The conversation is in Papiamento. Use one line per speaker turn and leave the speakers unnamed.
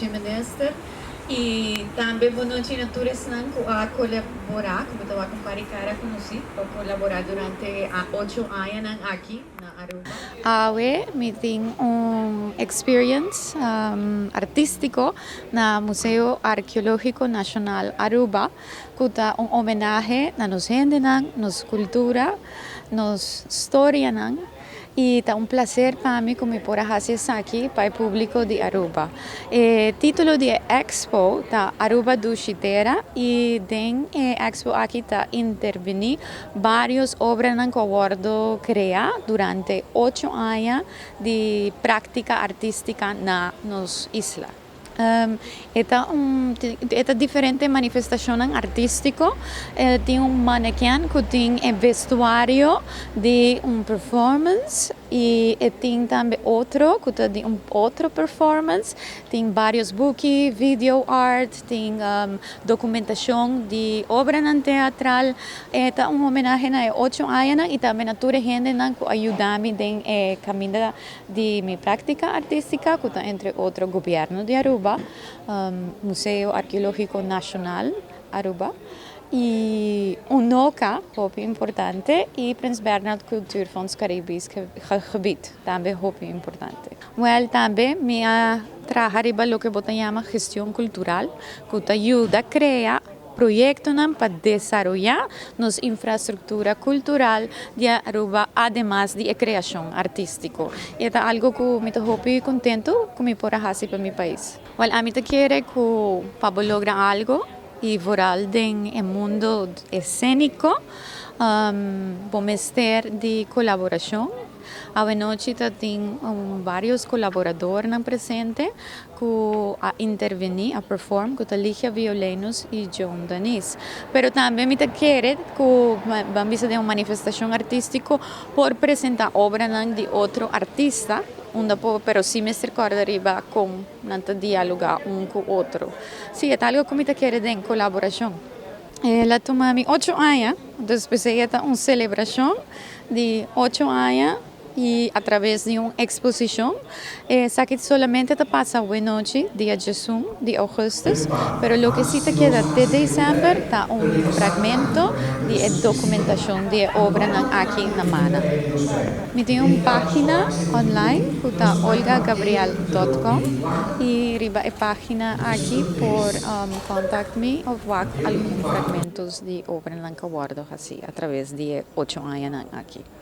Nochi, Minister. Y tambe bon nochi na tur esnan cu a colabora, cu bo ta compari cara conoci, pa colabora durante 8 añanan aki na Aruba.
Awe mi tin un experience artistico na Museo Arkeologico Nacional Aruba, cu ta un homenahe na nos hendenan, nos cultura, nos historianan, y ta un placer pa mi cu mi por haci esaki pa e publico di Aruba. E titulo di expo ta "Aruba Dushi Tera" y den e expo aki ta interveni varios obra cu a wordo crea durante 8 aña di practica artistico na nos isla. E ta diferente manifestacion artistico. Tin un mannequin cu tin un vestuario di un performance y tin tambe otro cu ta di un otro performance. Tin varios book, video art, tin documentacion di obra teatral. Ta un homenahe na 8 aña y tambe na tur hende cu a yuda mi den caminda di mi practica artistico, cu ta entre otro gobierno di Aruba, Museo Arkeologico Nacional Aruba, y UNOCA, hopi importante, y Prins Bernhard Cultuurfonds Caribisch Gebied, tambe hopi importante. Well, tambe mi a traha riba loke bo ta yama gestion cultural, cu ta yuda crea proyectonan pa desaroya nos infrastructura cultural di Aruba, ademas di creacion artistico. Y ta algo cu mi ta hopi contento cu mi por haci pa mi pais. Well, ami ta kere cu pa logra algo y vooral den e mundo escenico, bo mester di colaboracion. Awe nochi tin varios colaboradornan presente cu a interveni, a perform, cu Ligia Violenus y John Danis. Pero tambe mi ta kere cu ban bisa den un manifestacion artistico por presenta obra di otro artista, unda por, pero si mester corda riba con nan ta dialoga un cu otro. Si, ta algo cu mi ta kere den colaboracion. El a tuma mi 8 aña, despues ta un celebracion di 8 aña y a traves di un exposicion. Esaki solamente ta pasa awe nochi, dia 11 di augustus, pero loke si ta keda te december ta un fragmento di documentacion di obra aki na MANA. Mi tin un pagina online cu ta olgagabriel.com y riba e pagina aki por contact me of wak algun fragmento di obra cu a wordo haci a traves di 8 aña aki.